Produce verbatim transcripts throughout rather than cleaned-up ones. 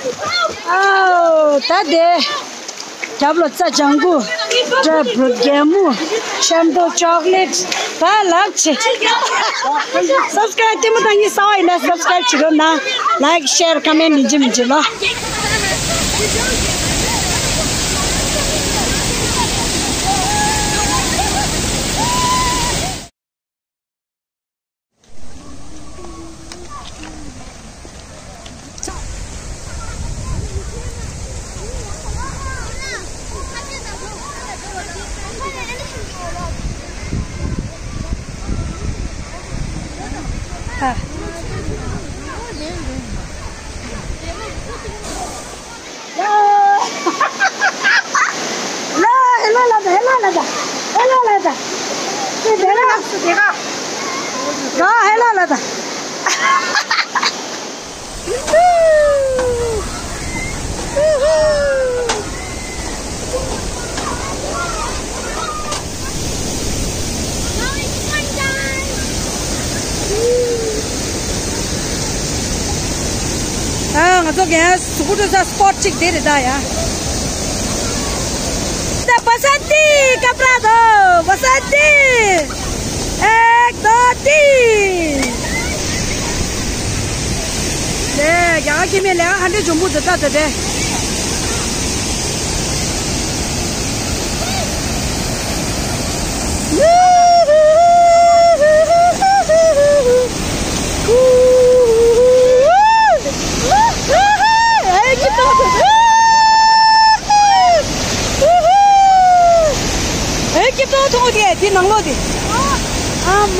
ཨའོ། ད་དེ། རྒྱབ་ལོ་རྩྭ་ལྗང་གུ། ཏྲ་བུ་རྒྱལ་མོ། ཤམ་ཏོ་ཅོག་ལེཊ། ད་ལབ་ཆེ། སབ་སི་ཀ་རའིབ་ལྟད་མོ་ལྟ་མཁན་གསར་པ་ཡིན་ན་སབ་སི་ཀ་རའིབ་བྱེད་རོགས་གནང་། ལའིཀ་ཤེར་ཀོ་མེན་ཊི་ཡིན་གཅིག་མིན་གཅིག་ལོ། ལ་ཧེ་ལོ་ལ་ད། ཧེ་ལོ་ལ་ད། ཧེ་ལོ་ལ་ད། ཧེ་ལོ་ལ་ད། ཧེ་ལོ་ལ་ད། ཨ། ང་ཚོ་གན་གཟུགས་པོ་བཀྲུ་ས་སི་པོཊ་གཅིག་དེ་རེད་ད་ཡ། बसंती, कपड़ा दो, बसंती। एक, दो, तीन। ལས་རྒྱ་གར་སྐྱེ་དམན་ལས་ཀ་ཧ་འདྲེ་འཇོན་པོ་འདི་ལྟ་དེ་དེ། ཨེ་ཀི་ཏོ་ཐོང་དེ་དེ་ནང་ལོ་དེ། ཨ་མ།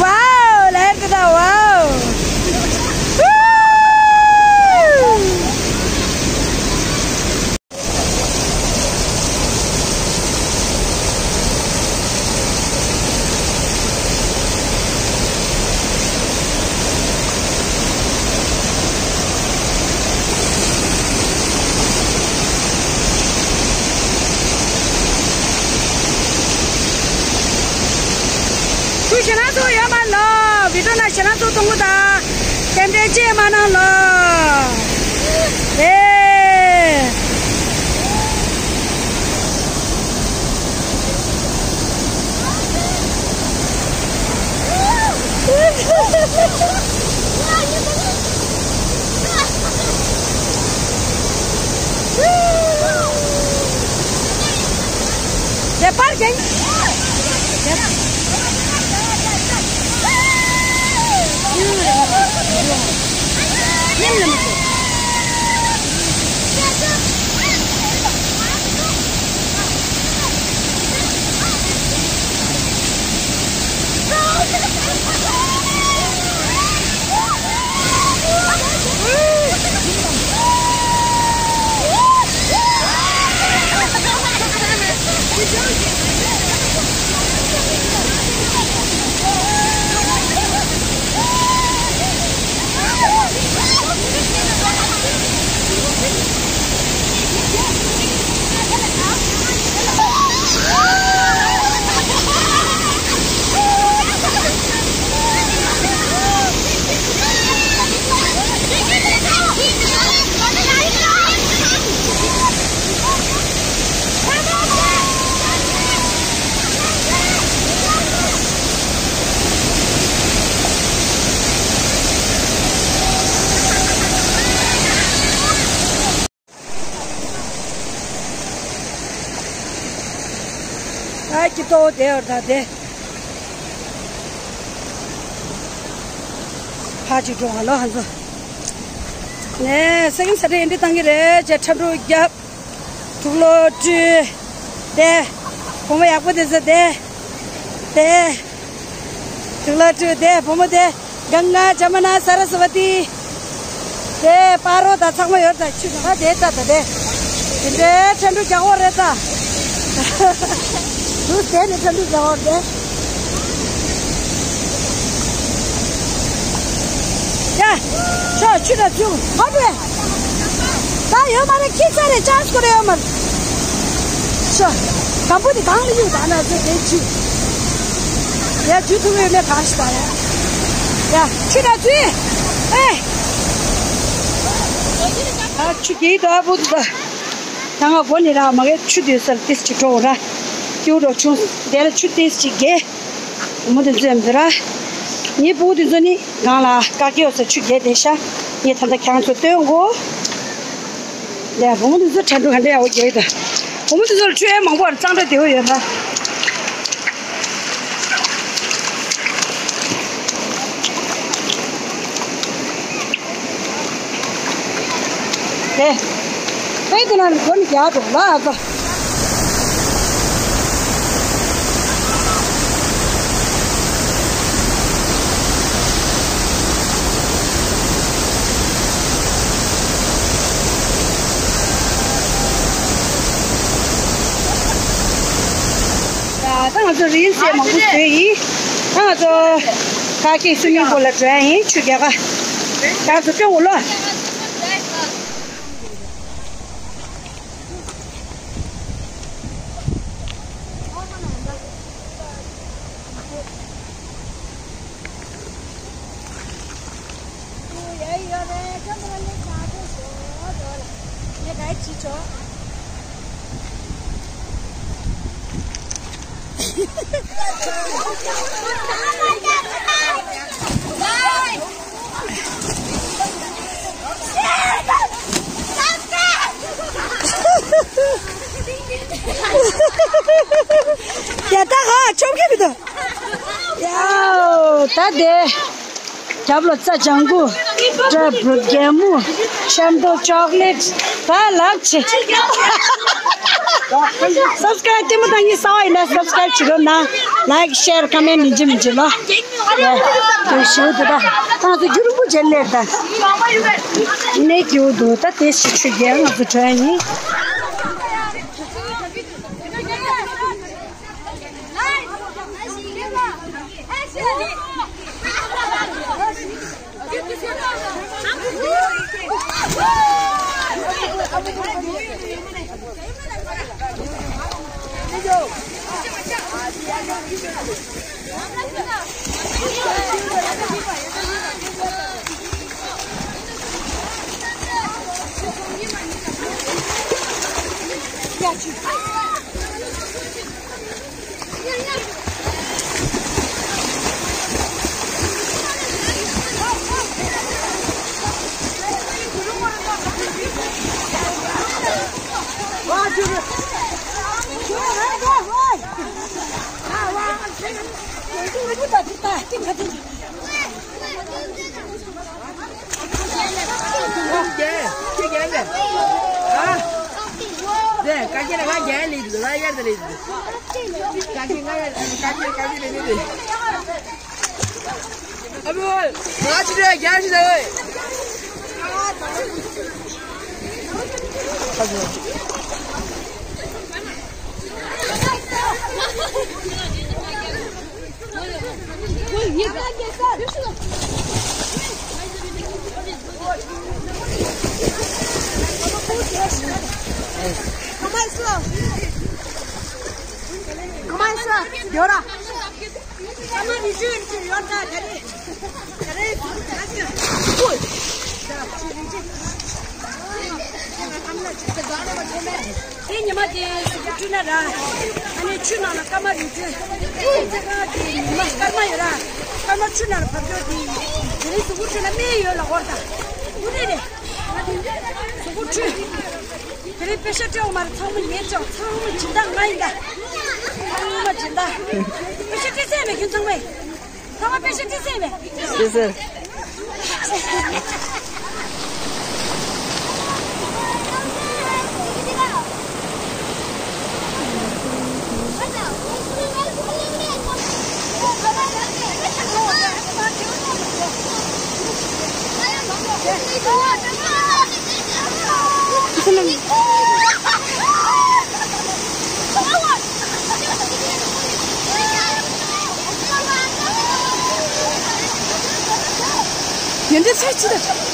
ཝའོ། ལེར་ཀི་ད་ཝའོ། ཁྱོད་ཞེ་དྲག་ཚོ་ཡོད་མ་ལོ། བི་ཌི་ཡོ་ན་ཞེ་དྲག་ཚོ་གཏོང་གི་ད། རྟེན་འབྲེལ་བཅད་མ་གནང་ལོ། ཨེ། ཨ་ཀི་ཏོ་དེ་བར་ད་དེ། ཕ་ཅིག་འགྲོ་བ་ལོ་ཧ་ཚོ། ནས་སེང་ས་རེ་འདི་བཏང་གི་རེད་ཅེས་འཁྲབ་འགྲོ་རྒྱབ། དུག་ལོག་བཀྲུས། དེ། བུ་མོ་ཡག་པོ་དེ་ཚོ་དེ། དེ། དུག་ལོག་བཀྲུས་དེ་བུ་མོ་དེ། གངྒཱ་ཇ་མ་ན་སར་སི་བ་ཏི། དེ་སྤ་རོ་དང་ཚང་མ་ཡོད་ད་ཆུ་ད་དེ་ད་ད་དེ། དེ་འདྲའི་འཁྲབ་འགྲོ་རྒྱག་འོ་རེད་ད། དུ་དེ་ནི་འཁྲབ་འགྲོ་རྒྱག་འོ་རེད། ཡ། ཤོག་ཆུ་ད་ཚུ་ཧ་པེ། ད་ཡོད་མ་རེད། ཁྱི་ཚ་རེད། ཅཱནས་ཁོ་རེ་ཡོད་མ་རེད། ཤོག་དང་པོ་དེ་གང་ལ་ཡོད་ད་ན་ཚོད་དེ་ཆུ། ཡ་ཆུ་ཐུག་ཡོད་མེད་གང་ཤི་ད་ཡ། ཡ་ཆུ་ད་ཚུ། ཨེ། ཆུ་རྒྱས་དོ་ཨ་བུ་དུ། ད་ང་སྒོ་ནས་ར་མ་གའི་ཆུ་དུས་སར་ཏིས་ཅིག་འགྲོ་ར། སྐྱུ་རོ་ཆུང་དེ་ལ་ཆུ་ཏིས་ཅིག་རྒྱས། བུ་མོ་དེ་ཚོ་ཡང་འདི་ར། ངའི་བུ་དེ་ཚོ་ནི་གང་ལ་ཀ་ཀེའོ་ས་ཆུ་རྒྱས་དེ་ཤ། ངས་ད་ལྟ་ཁྱང་ཚོ་སྟོན་གོ། ལས་བུ་མོ་དེ་ཚོ་ཁྲ་འགྲོ་ག་འདྲ་ཡག་པོ་རྒྱས་དོ། བུ་མོ་དེ་ཚོ་ལ་ཆུ་ཡང་མང་པོ་ར་གཙང་སྦྲ་བདེ་བོ་ཡོད་ར། དེ། དཔེ་དེ་ན་སྒོ་ནས་རྒྱག་འགྲོ་ལ་ཨ་ཙོ། ད་ང་ཚོ་རིལ་སེ་མང་པོ་བཟོས་ཡིན། ད་ང་ཚོ་ཀ་ཀེ་སུ་མིང་པུལ་ལ་འགྲོ་ཡ་ཡིན། ཆུ་རྒྱག་ག་ད་ང་ཚོ་སྤྲོ་བོ་ལོ། ཡ་ད་ག་ཆོམ་གི་མི་འདུག་ཡའོ། ད་དེ་རྒྱབ་ལོ་རྩྭ་ལྗང་གུ། ཏྲ་བུ་རྒྱལ་མོ། ཤམ་ཏོ་ཅོག་ལེཊ། ད་ལབ་ཆེ། སབ་སི་ཀ་རབ་ལྟད་མོ་བཏང་མཁན་གསར་པ་ཡིན་ན་སབ་སི་ཀ་རབ་བྱེད་རོགས་གནང་། ལའིཀ་ཤེར་ཀོ་མེན་ཊི་མི་བརྗེད་མི་བརྗེད་ལོ། ཡ། དེ་ཞུ་འདུག་ད་ང་ཚོ་རྒྱུན་རིང་པོ་མཇལ་ལེར་ད། གནས་སྐྱིད་པོ་འདུག་ད་དེ་ཞིག་ཆུ་རྒྱལ་ང་ཚོ་གྲོན་ཡིན། དེ་ཉི་མ་དེ་གཟུགས་པོ་བཀྲུས་ན་ར། ཨ་ནི་ཆུ་ནང་ལ་སྐར་མ་རེ་བཀྲུས། ཚེ་གང་དེ་ཉི་མ་སྐར་མ་ཡོད་ར། སྐར་མ་ཆུ་ནང་ལ་བབས་འགྲོ་དེ། དེ་རིང་གཟུགས་པོ་བཀྲུས་ན་སྨན་ཡོད་ལ་འོར་ད། དེ་རེད་རེད། གཟུགས་པོ་བཀྲུས། དེ་རིང་པེ་ཤ་སྤྲད་འོང་མ་རེད། ཚང་མ་ཉན་ཅོག་ཚང་མ་སྦྱིན་བདག་ང་ཡིན་ད། ཚང་མ་སྦྱིན་བདག་པེ་ཤ་སྤྲད་ཚར་མེད་ཁྱོད་ཚང་མས། ཚང་མ་པེ་ཤ་སྤྲད་ཚར་མེད། སྤྲད་ཚར། ཡོན་ཏན་ཚད་ཅི་ད།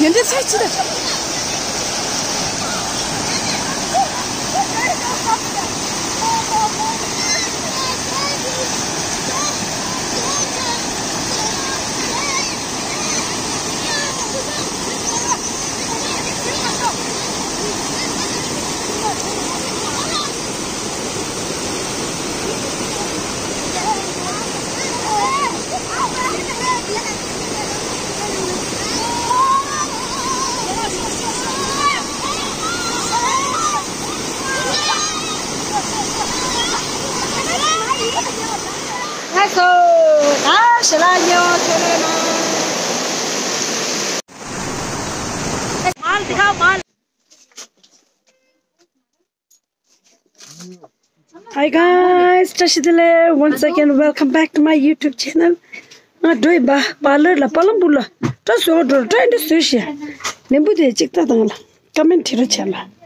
ཡོན་ཏན་ཚད་ཅི་ལ། Hi guys, བཀྲ་ཤིས་བདེ་ལེགས། Once again, welcome back to my YouTube channel. ང་འགྲོ་ཡིན་པ། པཱ་ལར་ལ། པཱ་ལམ་པུར་ལ་སྐྲ་བཟོ་འགྲོ། སྐྲ་འདི་བཟོས་ཤག་ལན་བུ་དེ་གཅིག་ལྟ་དང་ལ་ཀ་མེན་བྲིས་རོགས་བྱས་ལ།